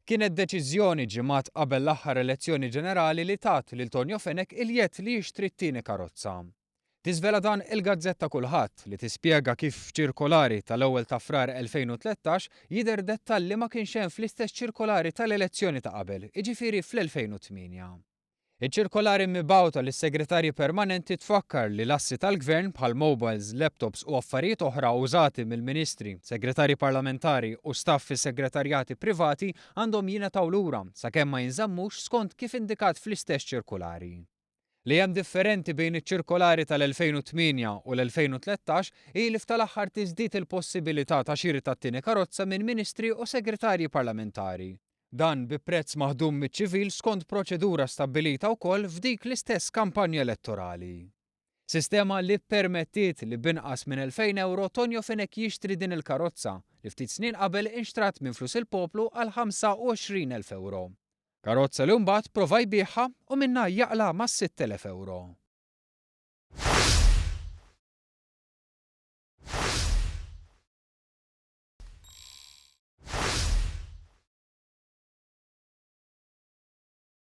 Kienet deċiżjoni ġimgħat qabel l-aħħar elezzjoni ġenerali li tat lil Tonio Fenech il-jedd li jixtri t-tieni karozza. Tiżvela dan il-gazzetta Kullħadd li tispjega kif f'ċirkolari tal-ewwel ta' Frar 2013 jidher dettall li ma kienx hemm fl-istess ċirkolari tal-elezzjoni ta' qabel, jiġifieri fl-2008. Iċ-ċirkolari mibgħuta lis-Segretarji Permanenti tfakkar li l-assi tal-Gvern bħal mobiles, laptops u affarijiet oħra użati mill-Ministri, Segretarji Parlamentari u staff fis-segretarjati privati għandhom jingħataw lura sakemm ma jinżammux skont kif indikat fl-istess ċirkulari. Li hemm differenti bejn iċ-ċirkolari tal-2008 u l-2013 hi li f'tal-aħħar tiżdied il-possibilità ta' xiri tat-tieni karozza minn Ministri u Segretarji Parlamentari. Dan bi prezz maħdum miċ-ċivil skont proċedura stabbilita wkoll f'dik l-istess kampanja elettorali. Sistema li ppermettiet li b'inqas minn 2,000 ewro Tonio Fenech jixtri din il-karozza li ftit snin qabel inxtrat minn flus il-poplu għal 25,000 ewro. Karozza li mbagħad prova jbigħha u minnha jaqla' mas-6,000 ewro.